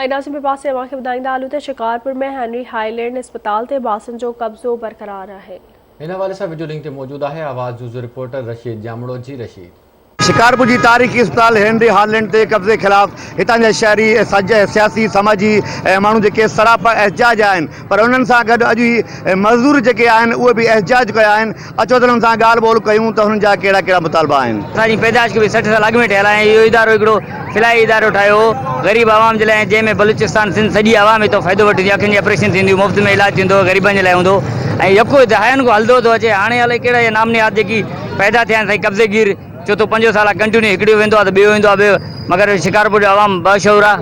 ۽ ناظرين ٻئي پاسي اوهان کي ٻڌائيندا هلون ته شڪارپور ۾ هينري هائلينڊ اسپتال تي باسن جو قبضو برقرار آهي. هن حوالي سان وڊيو لنڪ تي موجود آهي آواز نيوز جو رپورٽر رشيد ڄامڙو جي رشيد. شڪارپور جي تاريخي اسپتال هينري هالينڊ تي قبضي خلاف هتان جا شهري سياسي سماجي ماڻهو جيڪي سراپا احتجاج آهن پر انهن سان گڏ اڄ هي مزدور جيڪي آهن اهي به احتجاج ڪيا آهن اچو ته انهن سان ڳالهه ٻولهه ڪيون ته هنن جا ڪهڙا ڪهڙا مطالبا آهن. اسان جي پيدائش کي به 60 سال اڳ ۾ ٺهيل آهي ۽ اهو ادارو هڪڙو فلاحي ادارو ٺاهيو هو غريب عوام جي لاء ۽ جنهن ۾ بلوچستان سنڌ سڄي عوام هتان فائدو وٺندي اکين جي آپريشن ٿينديون مفت ۾ علاج ٿيندو هو غريبن جي لاء هوندو هو ۽ يڪو دهاين کان هلندو ٿو اچي هاڻي الائي ڪهڙا اهي نام نهاد جيڪي پيدا ٿيا آهن سائين قبضي گير چوٿون پنجون سال آ ڪنٽينيو هڪڙيو ويندو آ ته ٻيو ايندو آ ٻيو مگر شڪارپور جو عوام باشعور آ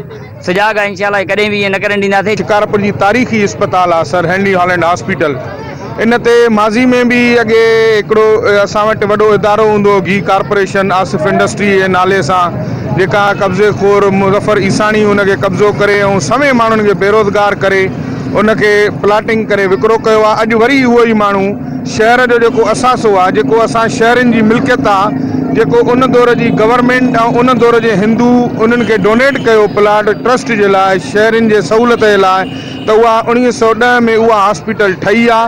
سجاڳ آ انشاء الله ڪڏهن به ائين نه ڪرڻ ڏينداسين. شڪارپور جي تاريخي اسپتال آ سر هينري هالينڊ هاسپيٽل ان تي ماضي ۾ به اڳي هڪڙو اسان وٽ وڏو ادارو هوندو هو گهي ڪارپوريشن آصف انڊسٽري جي نالي سان جيڪا قبضي خور مظفر عيساڻي ان کي قبضو ڪري ۽ سوين ماڻهن کي بيروزگار ڪري ان کي پلاٽنگ ڪري وڪرو ڪيو آ اڄ وري اهو ئي ماڻهو شهر جو جيڪو اثاثو آ، جيڪو اسان شهرين جي ملڪيت آ، جيڪو ان دور جي گورنمينٽ ۽ ان دور جي هندو انهن کي ڊونيٽ ڪيو پلاٽ ٽرسٽ جي لاء شهرين جي سهولت جي لاء ته اها 1910 ۾ اها هاسپيٽل ٺهي آ،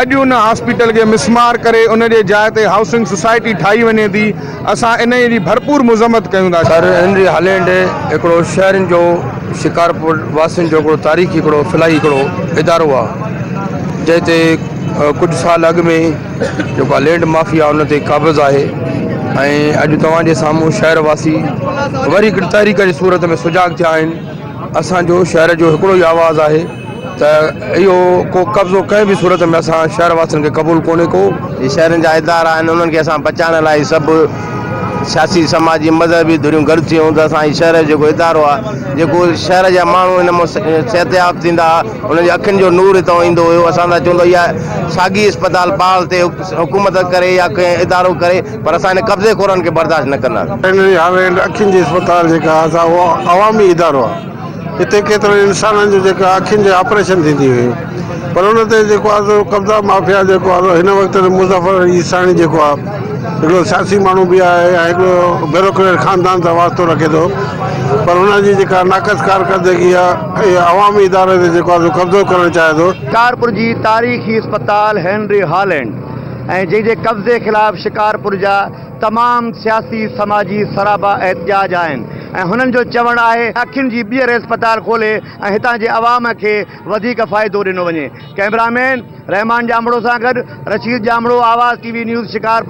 اڄ ان هاسپيٽل کي مسمار ڪري ان جي جاء تي هائوسنگ سوسائٽي ٺاهي وڃي ٿي، اسان انهيء جي ڀرپور مذمت ڪيون ٿا. سر هينري هالينڊ هڪڙو شهرين جو شڪارپور واسين جو هڪڙو تاريخي هڪڙو فلاحي هڪڙو ادارو آ جنهن تي ڪجهه سال اڳ ۾ جيڪو آ لينڊ مافيا ان تي قابض آهي ۽ اڄ توهان جي سامهون شهر واسي وري هڪڙي تحريڪ جي صورت ۾ سجاڳ ٿيا آهن اسان جو شهر جو هڪڙو ئي آواز آهي ته اهو ڪو قبضو ڪنهن به صورت ۾ اسان شهر واسين کي قبول ڪونهي ڪو. جي شهرن جا ادارا آهن انهن کي اسان بچائڻ لاء سڀ سياسي سماجي مذهبي ڌريون گڏ ٿيون ته اسان جي شهر جو جيڪو ادارو آهي جيڪو شهر جا ماڻهو ان مان صحتياب ٿيندا ها انهن جي اکين جو نور هتان ايندو هيو اسان ته چون ٿا اها ساڳي اسپتال بحال ٿئي حڪومت ڪري يا ڪنهن ادارو ڪري پر اسان هن قبضي خورن کي برداشت نه ڪنداسين. هينري هالينڊ اکين جي اسپتال جيڪا آهي سا اهو عوامي ادارو آهي هتي ڪيترن انسانن جو جيڪا اکين جي آپريشن ٿيندي هيون پر ان تي جيڪو آهي سو قبضا مافيا جيڪو آهي سو هن وقت مظفر علي عيساڻي جيڪو آهي هڪڙو سياسي ماڻهو به آهي ۽ هڪڙو بيوروڪريٽ خاندان سان واسطو رکي ٿو پر هن جي جيڪا ناقص ڪارڪردگي آهي اهي عوامي اداري تي جيڪو آهي سو قبضو ڪرڻ چاهي ٿو. شڪارپور جي تاريخي اسپتال هينري هالينڊ ۽ جنهن جي قبضي خلاف شڪارپور جا تمام سياسي سماجي سرابا احتجاج آهن ۽ هنن جو چوڻ آهي اکين جي ٻيهر اسپتال کولي ۽ هتان جي عوام کي وڌيڪ فائدو ڏنو وڃي ڪئميرا مين رحمان ڄامڙو سان گڏ Rasheed Jamro Awaz T V news Shikarpur.